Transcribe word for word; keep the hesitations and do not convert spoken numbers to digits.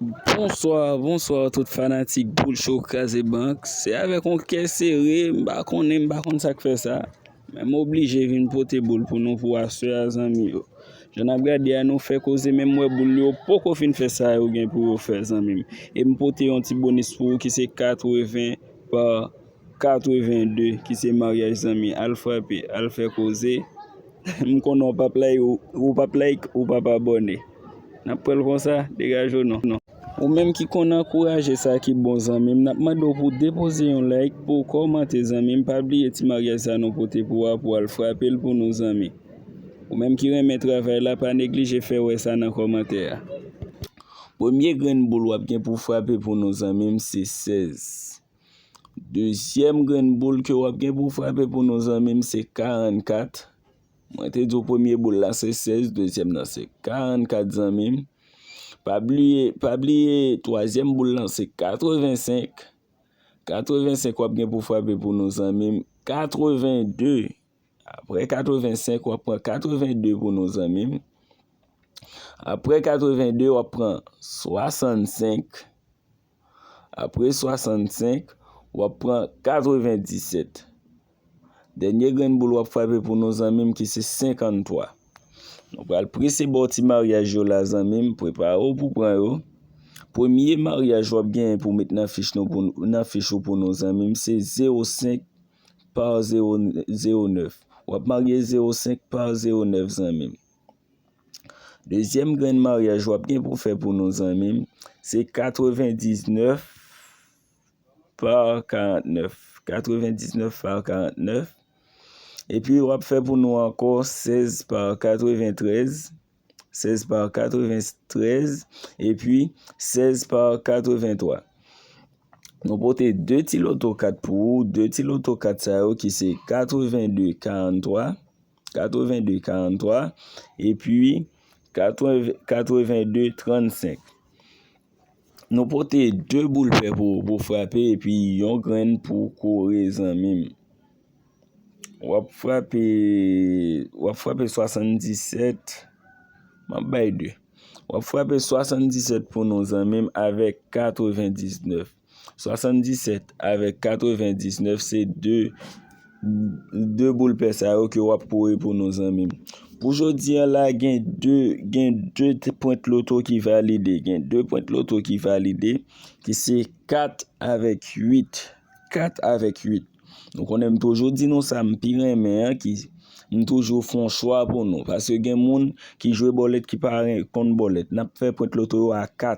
Bonswa, bonswa tout fanatik Boul Cho Kraze Bank. Se avèk yon kè sere, m pa konnen, m pa konn sa k fè sa. Men m oblije vin pote boul pou nou pou aswè a, zanmi yo. Jan n ap gade a, nou fè koze, men m wè boul yo poko fin fè sa yo gen pou yo fè, zanmi m. E m pote yon ti bonis pou ou ki se katreven pa katreven de, ki se maryaj, zanmi. Al frape, al fè koze. M konnen w p ap like, ou, ou p ap like, ou p ap abòne. N ap pran l konsa, degaje w non. Ou menm ki konn ankouraje sa ki bon, zanmi m, n ap mande w pou w depoze yon like, pou w kòmante, zanmi m. Pa bliye ti maryaj sa nou pote pou w a, pou w al frape l pou nou, zanmi. Ou menm ki renmen travay la, pa neglije fè wè sa nan kòmantè a. Premye grenn boul w ap gen pou w frape pou nou, zanmi m, se sèz. Dezyèm grenn boul ke w ap gen pou w frape pou nou, zanmi m, se karannkat. Mwen te di w premye boul la se sèz, dezyèm nan se karannkat, zanmi m. Pa bliye, pa bliye, twazyèm boul lan se katrevensenk. Katrevensenk w ap gen pou frape pou nou, zanmi m. Katreven de. Apre katrevensenk, w ap pran katreven de pou nou, zanmi m. Apre katreven de, w ap pran swasannsenk. Apre swasannsenk, w ap pran katreven disèt. Dènye grenn boul w ap frape pou nou, zanmi m, ki se senkanntwa. Nou pral prese ba w ti maryaj yo la, zanmi m, prepare w pou pran yo. Premye maryaj w ap genyen pou met nan fich nou pou, nan fich ou pou nou, zanmi m, se zewo senk pa zewo, zewo nèf. W ap marye zewo senk pa zewo nèf, zanmi m. Dezyèm grenn maryaj w ap gen pou fè pou nou, zanmi m, se katrevendiznèf pa karantnèf. Katrevendiznèf pa karantnèf. Epi w ap fè pou nou ankò sèz pa katreventrèz, sèz pa katreventrèz, epi sèz pa katreventwa. Nou pote de ti loto kat pou ou, de ti loto kat sa yo ki se katreven de karantwa, katreven de karantwa, epi katreven, katreven de trannsenk. Nou pote de boul pè pou, pou frape, epi yon grenn pou kore, zanmi m. W ap frape, w ap frape swasanndisèt, m ap bay de. W ap frape swasanndisèt pou nou, zanmi m, avèk katrevendiznèf. Swasanndisèt avèk katrevendiznèf se de, de boul pè sa yo ke w ap kore pou nou, zanmi m. Pou jodi a la, gen de, gen de t-, pwent loto ki valide. Gen de pwent loto ki valide, ki se kat avèk uit. Kat avèk uit. Nou konnen m toujou di nou sa m pi renmen an, ki m toujou fè yon chwa pou nou. Paske gen moun ki jwe bòlèt ki pa ren-, konn bòlèt. N ap fè pwent loto yo a kat.